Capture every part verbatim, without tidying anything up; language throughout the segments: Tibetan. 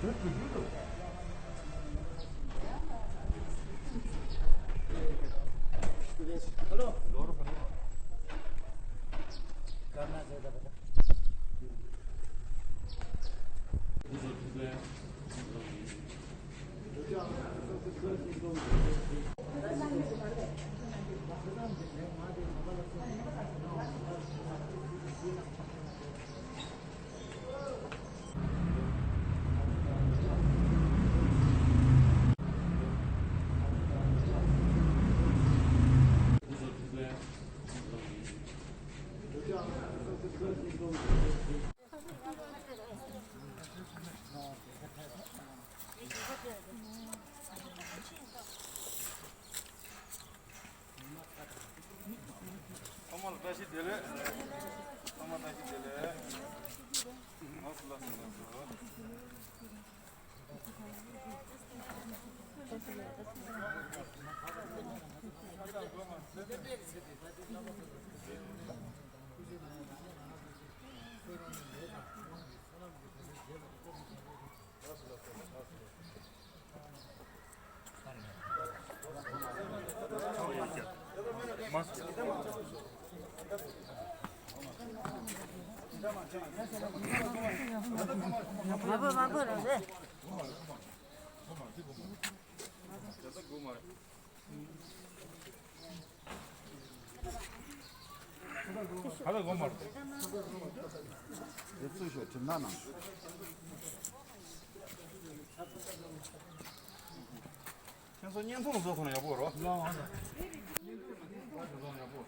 ཨ་མ་ལ་བཀྲ་ཤིས་བདེ་ལེགས། ཨ་མ་བཀྲ་ཤིས་བདེ་ལེགས། ལགས་སོ་ལགས་སོ་ལགས་སོ། མ་བོ་མ་བོ་རེད་རེད། ཁ་ལག་སྒོ་མར། དེ་ཚུལ་ཤོག་གྲིམ་ནག་ནང་། ཁྱེད་ཚོ་བརྙན་ཐུང་བཟོ་ཁོ་ན་ཡག་པོ་རོ། ཡག་པོ།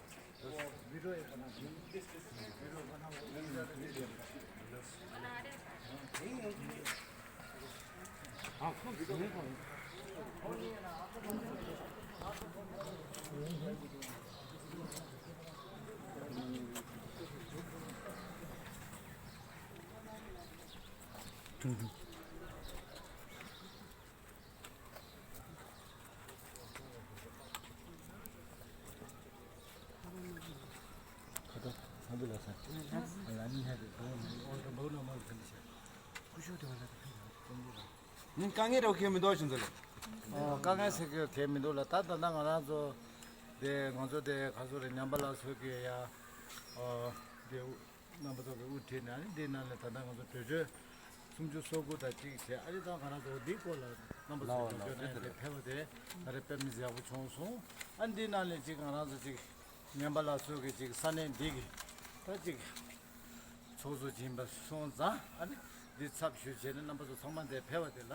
ནི་དཀའ་ངལ་རོ་ཁེ་མི་འདུག་ཤིན་ཚོ་ལེ། ཨོ་དཀའ་ངལ་ཟེར་གི་ཁེ་མི་འདུག་ལ། ད་ད་ལྟ་ང་རང་ཚོ་དེ་ང་ཚོ་དེ་ག་ཚོ་རེད། ཉམས་པ་ལ་སོགས་ཀྱི་ཡ་ཨོ་དེ་རྣམ་པ་ཚོ་གི་དབུ་ཁྲིད་ནས་ཨ་ནི་འདི་ནང་ནས་ད་ལྟ་ང་ཚོ་གྲོས་ཆོད་སུམ་ཅུ་སོ་དགུ་དང་གཅིག་བྱས། ཨ་ནི་ད་ང་རང་ཚོ་འདིའི་སྐོར་ལ་རྣམ་པ་ཚོ་གྲོས་ཆོད་གནང་ཡ་དེ་ཕེབས་པ་དེ་ད་རེས་དཔེ་མི་སྲིད་ཡག་པོ་བྱུང་སོང་། ཨ་ནི་འདི་ནང་ནས་གཅིག་ང་རང་ཚོ་གཅིག་ཉམས་པ་ལ་སོགས་ཀྱི་གཅིག་ས་གནས་འདི་གི་ད་གཅིག་ཚོགས་གཙོ་ཡིན་པ་སོང་ཙང་ཨ་ནི་འདི་ཚབ་ཞུས་བྱས་ནས་རྣམ་པ་ཚོ་ཚང་མ་འདིར་ཕེབས་པ་དེ་ལ་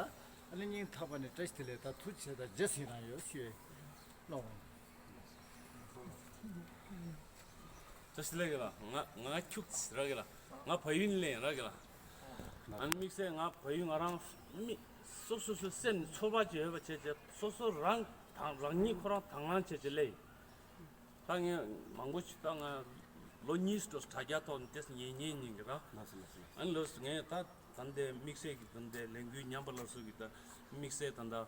ཨ་ནི་སྙིང་ཐག་པ་ནས་བཀྲ་ཤིས་བདེ་ལེགས་དང་ཐུགས་རྗེ་ཆེ་དང་རྗེས་སུ་ཡི་རང་ཡོད་ཞུ་ཡས་གནང་། བཀྲ་ཤིས་བདེ་ལེགས་ལ། ང་ང་ཁྱུག་ཙི་ར་གི་ལ། ང་བལ་ཡུལ་ལ་ཡིན་ར་གི་ལ། ཨ་ནི་དམིགས་བསལ་ང་བལ་ཡུལ་ང་རང་མི་སོ་སོ་སོའི་སེམས་ནས་ཚོར་བ་ཅིག་ཡོད་པ་བྱས་བྱས་སོ་སོ་རང་དང་རང་ཉིད་ཁོ་རང་དང་བླངས་བྱས་བྱས་སླེབས་ཡིན། ད་ངས་མང་པོ་ཞིག་ད་ང་ལོ་གཉིས་འགྲོ་དྲ་རྒྱ་ཐོག་ནས་དེ་ཉན་ཉན་ཉན་གི་ར། ལགས་སོ་ལགས་སོ་ལགས་སོ། ཨ་ནི་ལོས་ངས་ད་ད་འདི་དམིགས་བསལ་གྱི་ད་འདི་ལས་འགུལ་ཉམས་པ་སླར་གསོ་གི་ད་དམིགས་བསལ་ད་ད་